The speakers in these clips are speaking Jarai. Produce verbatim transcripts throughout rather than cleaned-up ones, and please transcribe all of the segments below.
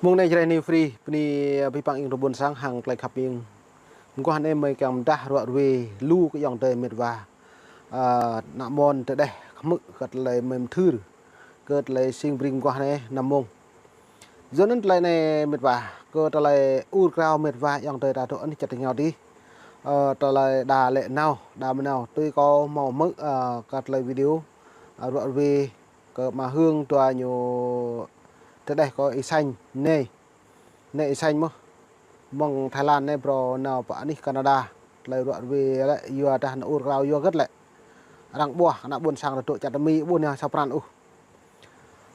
Mông anai Jrai New Free, bơni abih bang ing tơ ƀôn sang hăng tơlơi khăp ing. Mơguah anai mơi kiăng mơdah ruă ruê lu kơ ayŏng adơi mĕt wa. Ơ, ană mơ̆n tơdeh khmư̆ kơ tơlơi mơ̆n thưr. Kơ tơlơi sing bring mơguah anai năm mông. Yua anŭn tơlơi anai mĕt wa, kơ tơlơi ur krao mĕt wa ayŏng adơi ta dŏ anih čăt tơngao dih. Ơ, tơlơi đa lĕ nao, đa mơnao, tui kâo hmâo hmư̆, ơ, kơ tơlơi video, ơ, ruă ruê, kơ mă hương tua ñu tơdeh kơ Y Sanh anai. Anai Y Sanh mơ̆n. Mơ̆ng Thái Lan anai brơi nao pơ anih Canada. Tơlơi ruă ruê lĕ yua dah nao ur krao yua hơget lĕ. Arăng ƀuah ană ƀôn sang dŏ čăt tơ Mi ƀu nao sa pran ôh.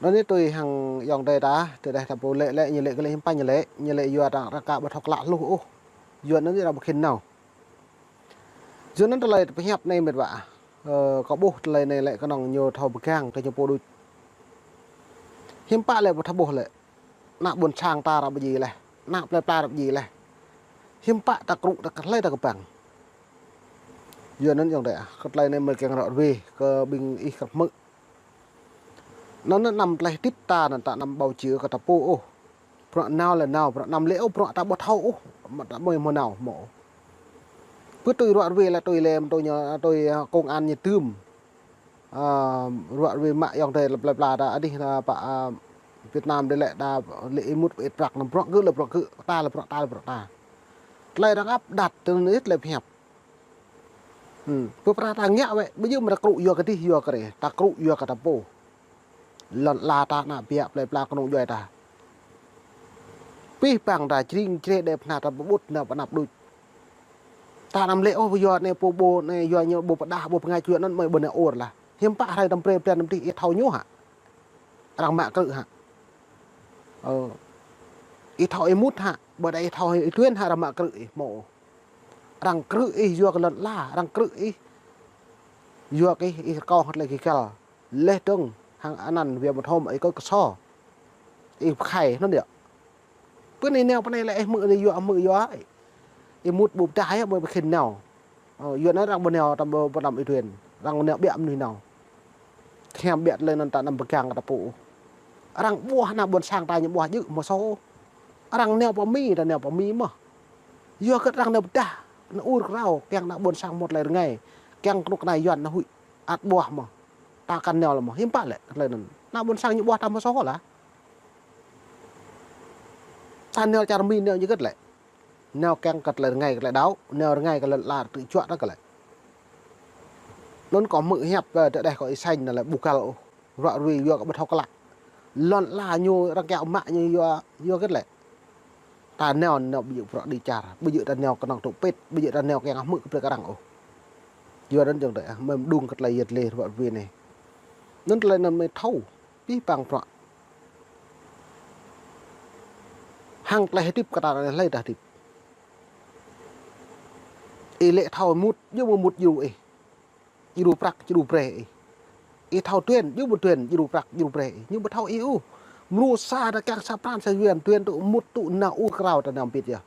Anŭn anai tui hăng ayŏng adơi ta, tơdeh ta pô lĕ lĕ ñu lĕ kơ lĕ hiư̆m pă ñu lĕ, ñu lĕ yua arăng, arăng ka ƀu thâo klă hluh ôh. Yua anŭn anai arăng ƀu khĭn nao. Yua anŭn tơlơi pơhiăp anai mĕt wa. Ơ, kâo ƀuh tơlơi anai lĕ kơnơ̆ng ñu thâo pơgang kơ ñu pô đôč. Hiư̆m pă lĕ ƀu thâo ƀuh lĕ. Ană ƀôn sang ta ră ƀu djai leh. Ană plơi pla ră ƀu djai leh. Hiư̆m pă ta krŭ ta kơ hlơi ta kơƀang. Yua anŭn ayŏng adơi ah. Kơ tơlơi anai mơi kiăng ruă ruê kơ ƀing ih krăp hmư̆. Anŭn anŭn năm tơlơi hơdip ta anŭn ta năm ƀâo čư̆ kơ ta pô ôh. Bruă nao lĕ nao, bruă anăm lĕ ôh, bruă ta ƀu thâo ôh, mă ta ƀu hmâo nao hmâo ôh. Pơ tui ruă ruê lĕ tui lĕ, tui ñu, tui, ơ, công an ñu tơm. Ơ, ruă ruê mă ayŏng adơi lĕ plơi pla ta, anih ta pơ, ơ, Việt Nam dih lĕ ta lĕ ih mŭt pơ-ĭt prăk, anăm bruă gơ̆ lĕ bruă gơ̆, ta lĕ bruă ta lĕ bruă ta. Tơlơi arăng áp đặt tui anŭn lĕ pơhiăp. Hmm. Pơ pra ta ngă wĕ, ƀu djơ̆ mơ̆ ta krŭ yua kơdih yua kơrê, ta krŭ yua kơ ta pô. Lŏn ala ta ană biă plơi pla kơnung djuai ta. Pih pang ta jring jrê đe pơnah ta pơƀut nao pơ anăp đôč. Ta anăm lĕ ôh yua anai pô ƀu anai yua ñu ƀu pơdah ƀu pơngač yua anŭn mơi ƀu nao ur lah. Hiư̆m pă hrơi tơm brơi blan tơm tih ih thâo ñu hă. Arăng mă krư̆ hă. Ơ. Ih thâo ih mŭt hă, ƀu đa ih thâo ih tuen hă arăng mă krư̆ ih hmâo. Arăng krư̆ ih yua kơ lŏn ala, arăng krư̆ ih. Yua kơ ih, ih rơkâo hơt lĕ kơ găl. Leh dơ̆ng hăng anăn wia mơthom ih kơ kơso. Ih pơkhai anŭn yơh. Pơ anai nao pơ anai lĕ ih hmư̆ anai yua hmư̆ yua. Ih mŭt ƀu pơdah yơh ƀu khĭn nao. Ơ, yua anŭn arăng ƀu nao tơm ƀu pơnăm ih tuen. Arăng nao biă mơnuih nao. Hiam biă tơlơi anŭn ta anăm pơgang kơ ta pô. Arăng ƀuah ană ƀôn sang ta ñu ƀuah djơ̆ hmâo sô. Arăng nao pơ Mi ta nao pơ Mi mơ̆n. Yua kơ arăng nao pơdah, nao ur krao, kiăng ană ƀôn sang hmâo tơlơi rơngai. Kiăng kơnuk kơna Yuan nao huĭ, ăt ƀuah mơ̆n. Ta kăn nao lĕ mơ̆n, hiư̆m pă lĕ, tơlơi anŭn. Ană ƀôn sang ñu ƀuah ta hmâo sô lah. Ta nao čar Mi nao ñu hơget lĕ. Nao kiăng kơ tơlơi rơngai kơ tơlơi đaŏ, nao rơngai kơ lŏn ala tơjuă ta kơ lĕ. Anŭn kâo hmư̆ hiăp, ơ, tơdeh kơ Y Sanh anŭn lĕ ƀu găl ôh. Ruă ruê yua kơ ƀu thâo klă. Lŏn ala ñu arăng kiăng mă ñu yua, yua hơget lĕ. Ta nao, nao ƀu djơ̆ bruă đĭ čar, ƀu djơ̆ ta nao kơnơ̆ng tŭ pĭt, ƀu djơ̆ ta nao kiăng hmư̆ kơ plơi kơ arăng ôh. Yua anŭn ayŏng adơi ah, mơi mơđung kơ tơlơi yơh lĕ ruă ruê anai. Anŭn tơlơi anŭn mơi thâo. Pih pang bruă. Hăng tơlơi hơdip kơ ta anai hlơi ta hơdip. Ih lĕ thâo mŭt, djơ̆ mơ̆ mŭt djru ih. Djru prăk, djru brơi ih. Ih thâo tuen, djơ̆ mơ̆ tuen, djru prăk, djru brơi ih. Ñu ƀu thâo ih ôh. Mrô sa ta kiăng sa pran sa yuan tuen tŭ mŭt tŭ nao ur krao ta nao pĭt yơh.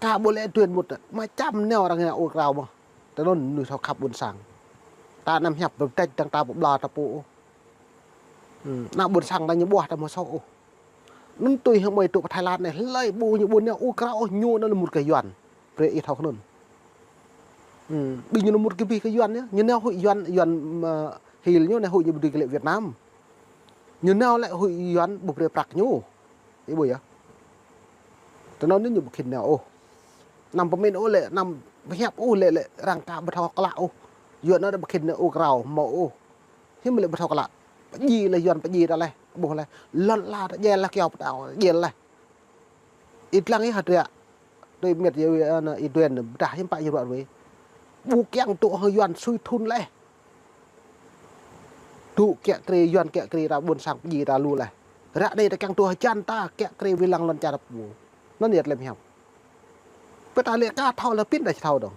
Ta ƀu lĕ tuen mŭt, mă čăm nao arăng nao ur krao mơ̆n. Tơ anŭn mơnuih thâo khăp ƀôn sang. Ta anăm hiăp pơdăč dăng ta pơbla ta pô ôh. Hmm, ană ƀôn sang ta ñu ƀuah ta hmâo sô ôh. Anŭn tui hăng mơi tŭ pơ Thái Lan anai, hlơi ƀu ñu ƀu nao ur krao ôh, ñu anŭn mŭt kơ Yuan. Brơi ih thâo kơ anŭn. Hmm, ƀing ñu mŭt kơ abih kơ Yuan yơh. Ñu nao huĭ Yuan, Yuan, ơ, hil ñu nao huĭ ñu ƀu dưi kơ lĕ Việt Nam. Ñu nao lĕ huĭ Yuan ƀu brơi prăk ñu. Ih ƀuh yơh. Tơ anŭn ñu ƀu khĭn nao ôh. Anăm pơmĭn ôh lĕ, anăm pơhiăp ôh lĕ, lĕ arăng ka ƀu thâo klă ôh. Yua anŭn ƀu khĭn nao ur krao hmâo ôh. Hiư̆m lĕ ƀu thâo klă. Pơdjai leh Yuan pơdjai ta leh, ƀuh leh. Lŏn ala ta djel leh, kyâo pơtao ta djel leh. Ih lăng ih hơdră. Tui mĕt yơh, ơ, anŭn ih tuen pơdah hiư̆m pă ñu ruă ruê. Ƀu kiăng tŭ hăng Yuan sui thun leh. Tŭ kiă kriê Yuan kiă kriê ta ƀôn sang pơdjai ta lu leh. Ră anai ta kiăng tŭ hơjăn ta kiă kriê wai lăng lŏn čar ta pô. Anŭn yơh tơlơi pơhiăp. Pơ ta lĕ ka thâo lĕ pĭn ta či thâo dơ̆ng.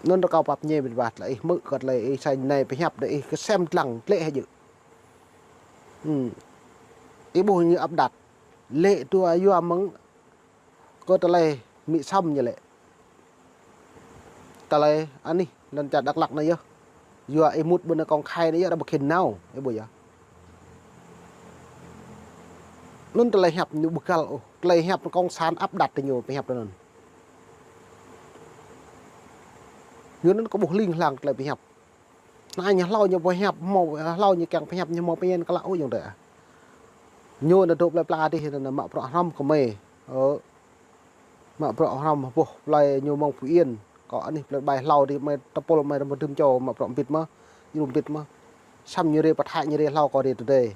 Anŭn rơkâo pap ñe ƀĭt ƀat lĕ ih hmư̆ kơ tơlơi Y Sanh anai pơhiăp đơi ih kơsem lăng tlĕ hơjơ̆. Hmm. Ih ƀuh ñu áp đặt. Lĕ tua yua mơ̆ng kơ tơlơi Mi săm ñu lĕ. Tơlơi anih lŏn čar Dak Lak anai yơh. Yua ih mŭt ƀơi anai kông khai anai yơh, arăng ƀu khĭn nao, ih ƀuh yơh. Anŭn tơlơi hiăp ñu ƀu găl ôh, tơlơi hiăp cộng sản áp đặt tơ ñu pơhiăp tơ anŭn. Ñu anŭn kơ ƀuh ling lang tơlơi pơhiăp. Anai ñu hlâo ñu pơhiăp, hmâo hlâo ñu kiăng pơhiăp, ñu hmâo pơñen kơ lă ôh yŏng tơi. Ñu anŭn dŏ plơi pla dih anŭn mă bruă hrŏm kơ mơi. Ơ. Mă bruă hrŏm boh plơi ñu mơ̆ng Phú Yên. Kơ anih plơi ƀai hlâo dih mơi tơpul mơi rơmơ̆ dŭm čô mă bruă mbĭt mơ̆. Ñu mbĭt mơ̆. Samơ̆ ñu rai pơthai ñu rai hlâo kơ rai tơdơi.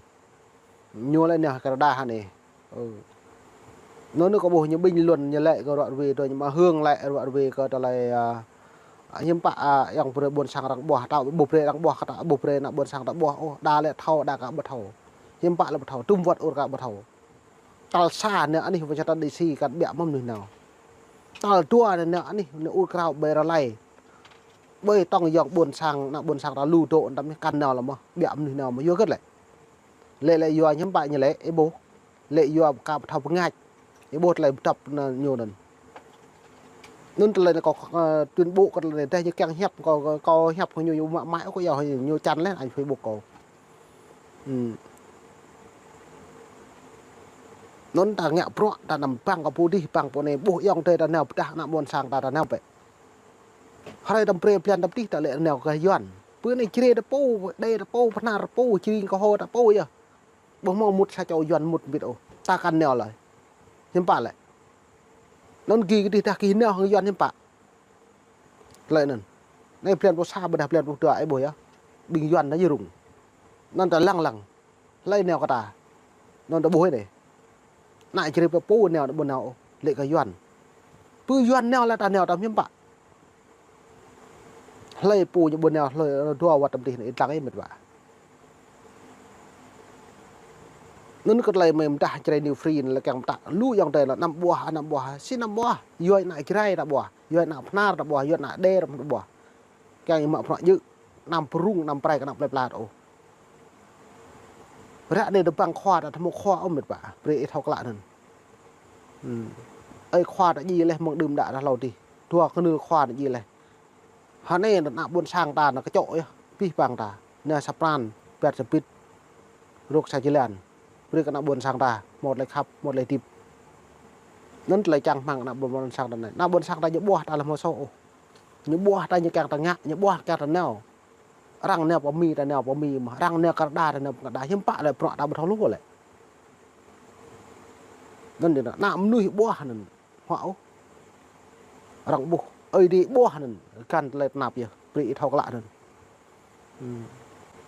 Ñu lĕ nao Canada hă anai. Ơ. Anŭn kơ ƀuh ñu bình luận ñu lĕ kơ ruă rơwe tui ñu mă hương lĕ ruă rơwe kơ tơlơi, a, hiư̆m pă, a, yŏng brơi ƀôn sang arăng ƀuah, ta ƀu brơi arăng ƀuah, ta ƀu brơi ană ƀôn sang ta ƀuah ôh, đa lĕ thâo, đa kơ ƀu thâo. Hiư̆m pă lĕ ƀu thâo, tŭm wơ̆t ur kơ ƀu thâo. Tal sa anai anih Washington D C kăn ƀiă mơ̆n mơnuih nao. Tal dua anai anih anai ur krao ƀơi rơlai. Ƀơi tŏng yŏng ƀôn sang, ană ƀôn sang ta lu dŏ anŭn tăm anai kăn nao lă mơ̆, ƀiă mơnuih nao mơ̆ yua hơget lĕ. Lĕ lĕ yua hiư̆m pă ñu lĕ, ih ƀuh. Lĕ yua kơ ƀu thâo pơngač. Ih ƀuh tơlơi pơdŏp anŭn ñu anŭn. Anŭn tơlơi anai kâo, ơ, tuyên bố kơ tơlơi anai dah ñu kiăng hiăp kâo, kâo, kâo hiăp kơ ñu, ñu mă mai kơ yua ñu čan lĕ añ Facebook kâo. Hm. Anŭn ta ngă bruă, ta anăm bang kơ pô dih, bang pô anai, ƀuh yŏng tơi ta nao pơdah ană ƀôn sang ta, ta nao pĕ. Hrơi tăm brơi blan tăm dih ta lĕ nao kơ Yuan. Pơ anai Jrai ta pô, Đê ta pô, Bahnar ta pô, Jring Kơho ta pô yơh. Ƀu hmâo mŭt sa čô Yuan mŭt mbĭt ôh. Ta kăn nao lơi. Hiư̆m pă lĕ. Anŭn gih kơ dih dah gih nao hăng Yuan hiư̆m pă. Tơlơi anŭn. Anai blan pluh sa ƀôdah blan pluh dua ih ƀuh yơh. Ƀing Yuan ta yơh rŭng. Anŭn ta lăng lăng. Hlơi nao kơ ta. Anŭn ta ƀuh anai. Ană Jrai pơ pô nao ta ƀu nao ôh. Lĕ kơ Yuan. Pơ Yuan nao lĕ ta nao ta hiư̆m pă. Hlơi pô ñu ƀu nao hlơi dua wơ̆t tăm dih anai ih lăng ih mĕt wa. Anŭn kơ tơlơi mơi mơdah Jrai New Free anai lĕ kiăng pơtă lu yŏng tơi lĕ anăm ƀuah, anăm ƀuah, si anăm ƀuah. Yua ană Jrai ta ƀuah, yua ană Bahnar ta ƀuah, yua ană Đê ta ƀuah. Kiăng mă bruă djơ̆, anăm pơrŭng, anăm prai kơ ană plơi pla ta ôh. Ră anai tơbang khua ta tơmŏ khua ôh mĕt wa, brơi ih thâo klă anŭn. Hm. Ơi khua ta djai laih mơ̆ng đưm đă ta hlâo dih. Dua kơnưl khua ta djai laih. Hơnai ană ƀôn sang ta anŭn kơčŏ yơh, pih pang ta. Anai sa pran, pĕt sa bit. Rŏk sa jơlan. Brơi kơ ană ƀôn sang ta, hmâo tơlơi khăp, hmâo tơlơi hơdip. Anŭn tơlơi čang rơmang ană ƀôn, ƀôn sang ta anai. Ană ƀôn sang ta ñu ƀuah ta lĕ hmâo soh ôh. Ñu ƀuah ta ñu kiăng ta ngă, ñu ƀuah kiăng ta nao. Arăng nao pơ Mi ta nao pơ Mi mơ̆n, arăng nao Canada ta nao Canada, hiư̆m pă lĕ bruă ta ƀu thâo hluh lĕ. Anŭn dih ană mơnuih ƀuah anŭn. Huă ôh. Arăng ƀuh, Ơi Adai ƀuah anŭn, găn tơlơi tơnap yơh, brơi ih thâo klă anŭn. Hm.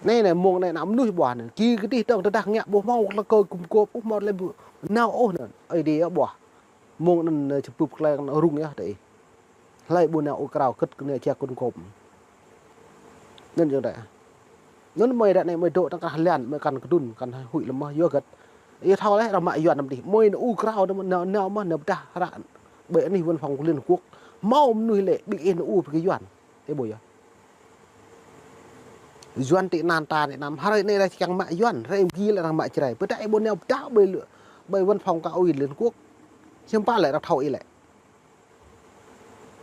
Anai anai mơ̆ng anai ană mơnuih ƀuah anŭn, gih kơ dih dơ̆ng tơdah ngă ƀu hmâo tơlơi kơ gum gôp ôh, hmâo tơlơi ƀu nao ôh anŭn, Ơi Adai ƀuah. Mơ̆ng anŭn, ơ, čơpưp kleng anŭn rŭng yơh tơ ih. Hlơi ƀu nao ur krao kơ̆t kơ anai jak kŭn kŏp. Anŭn yơh tơ. Anŭn mơi ră anai mơi dŏ tơ̆ng krah lan, mơi kăn kơdŭn, kăn huĭ lơ̆m mơ̆, yua hơget. Ih thâo laih, arăng mă Yuan tăm dih. Mơi nao ur krao tơ mơ̆, nao, nao mơ̆, nao pơdah ră. Ƀơi anih văn phòng Liên Hợp Quốc. Hmâo mơnuih lĕ, ƀing ih nao ur pơ kơ Yuan. Ih ƀuh yơh. Yuan tị nạn ta anai anăm, hrơi anai arăng kiăng mă Yuan, hrơi mơ̆ng gih lĕ arăng mă Jrai. Pơdah ih ƀu nao pơdah ƀơi lơ, ƀơi văn phòng kơ Ủy Liên Hợp Quốc. Hiư̆m pă lĕ arăng thâo ih lĕ.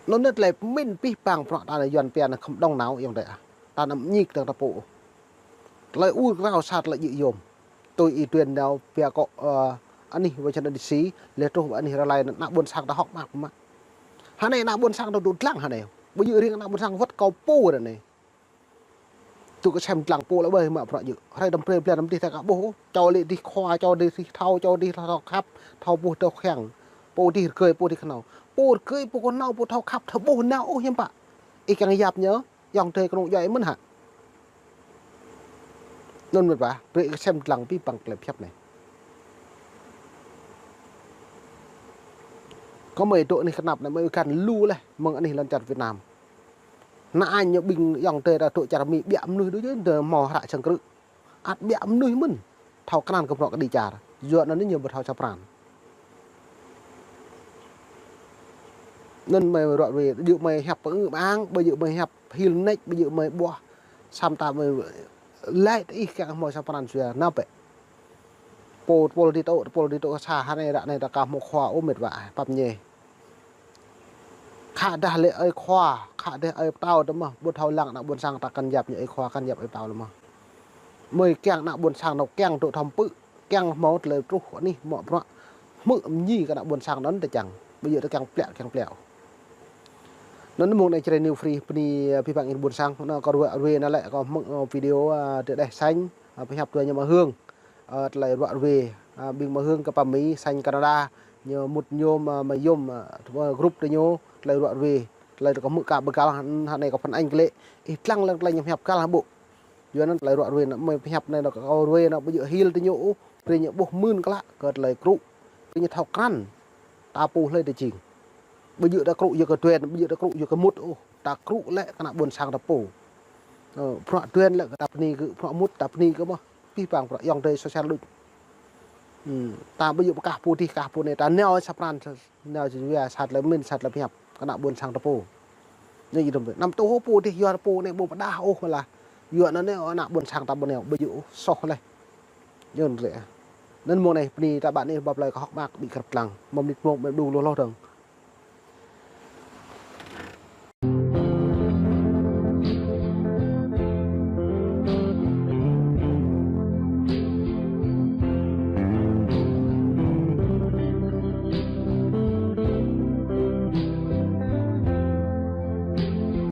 Anŭn anai tơlơi pơmĭn pih pang bruă ta anai Yuan pia anai khŏm đŏng nao yŏng tơi ah. Ta anăm ñik tơ̆ng ta pô. Tơlơi ur krao sa tơlơi djơ̆ yôm. Tui ih tuyên nao pia kơ, ơ, anih Washington D C, lĕ truh anih rơlai anŭn ană ƀôn sang ta hŏk mă mă. Hơnai ană ƀôn sang ta dŏ dlăng hơnai. Ƀu djơ̆ riêng ană ƀôn sang wơ̆t kâo pô ră anai. Tŭ kơ sem dlăng pô lĕ ƀơi mă bruă djơ̆. Hrơi tăm brơi blan tăm dih ta ka ƀuh ôh. Čô lĕ dih khua, čô dih thâo, čô dih thâo khăp, thâo ƀuh thâo kiăng. Pô dih rơgơi, pô dih kơnâo. Pô rơgơi, pô kơnâo, pô thâo khăp, thâo ƀuh nao ôh hiư̆m pă. Ih kiăng yap ñu, yŏng tơi kơnung djuai mơ̆n hă. Anŭn mĕt wa, brơi ih sem dlăng pih pang tơlơi pơhiăp anai. Kơ mơi dŏ anih kơnăp anai, mơi găn lu laih, mơ̆ng anih lŏn čar Việt Nam. Anai ñu ƀing yŏng tơi ta dŏ čar Mi ƀiă mơnuih đôč yơh, tơ hmâo hră sang krư̆. Ăt ƀiă mơnuih mơ̆n. Thâo krăn kơ bruă kơđi čar. Yua anŭn ñu ƀu thâo sa pran. Anŭn mơi ruă rui, ƀu djơ̆ mơi hiăp pơngư pơang, ƀu djơ̆ mơi hiăp hil mơneč, ƀu djơ̆ mơi ƀuah. Samơ̆ ta mơi laĭ tơ ih kiăng hmâo sa pran sua, nao pĕ. Pô, pô dih tŏ, pô dih tŏ sa hơnai ră anai ta ka hmâo khua ôh mĕt wa, pap ñe. Khă dah lĕ ơi khua, khă dah ơi pơtao tơ mơ̆, ƀu thâo lăng ană ƀôn sang ta kăn yap ñu ơi khua, kăn yap ơi pơtao lĕ mơ̆. Mơi kiăng ană ƀôn sang nao kiăng dŏ thŏm pư̆. kiăng hmâo tơlơi truh anih mŏ bruă hmư̆ mơñi kơ ană ƀôn sang anŭn tơčăng. Ƀu djơ̆ tơ kiăng plĕ, kiăng plĕ. Anŭn mơ̆ng anai Jrai New Free bơni, ơ, abih bang ih ƀôn sang. Anŭn kâo ruă ruê anai lĕ kâo hmư̆, ơ, video, ơ, tơdeh Sanh, ơ, pơhiăp tui ñu mơhưn. Ơ, tơlơi ruă ruê, ơ, ƀing mơhưn kơ pơ Mi, Sanh Canada, ñu mŭt ñu mơyôm, ơ, group tơ ñu, tơlơi ruă ruê, tơlơi kâo hmư̆ ka bơgăl, hă anai kâo phản ánh kơ lĕ, ih lăng lăng tơlơi ñu pơhiăp găl hă ƀu. Yua anŭn tơlơi ruă ruê anŭn, mơi pơhiăp anai anŭn kâo ruê anŭn ƀu djơ̆ hil tơ ñu ôh, brơi ñu ƀuh mơ̆n klă kơ tơlơi krŭ, brơi ñu thâo krăn, ta pô hlơi tơ jing. Ƀu djơ̆ ta krŭ yua kơ tuen, ƀu djơ̆ ta krŭ yua kơ mŭt ôh, ta krŭ lĕ kơ ană ƀôn sang ta pô. Ơ, bruă tuen lĕ kơ ta bơni kơ, bruă mŭt ta bơni kơ mơ̆n, abih bang bruă ayŏng adơi sô sel đôč. Hmm, ta ƀu djơ̆ pơkah pô dih, kah pô anai, ta nao sa pran, nao yua sat lĕ mĭn, sat lĕ pơhiăp kơ ană ƀôn sang ta pô. Anai ih dŏm tui. Anăm tŭ ôh pô dih, yua pô anai ƀu pơdah ôh mơ̆ lah. Yua anŭn anai ană ƀôn sang ta ƀu nao, ƀu djơ̆ ôh, soh leh. Yua anŭn lĕ. Anŭn mơ̆ng anai, bơni ta ƀă anai, ƀă plơi kâo hơ̆k mơak ƀu krăp lăng. Mơ̆ng mơnit mông, mơ̆ng đu lu hloh dơ̆ng.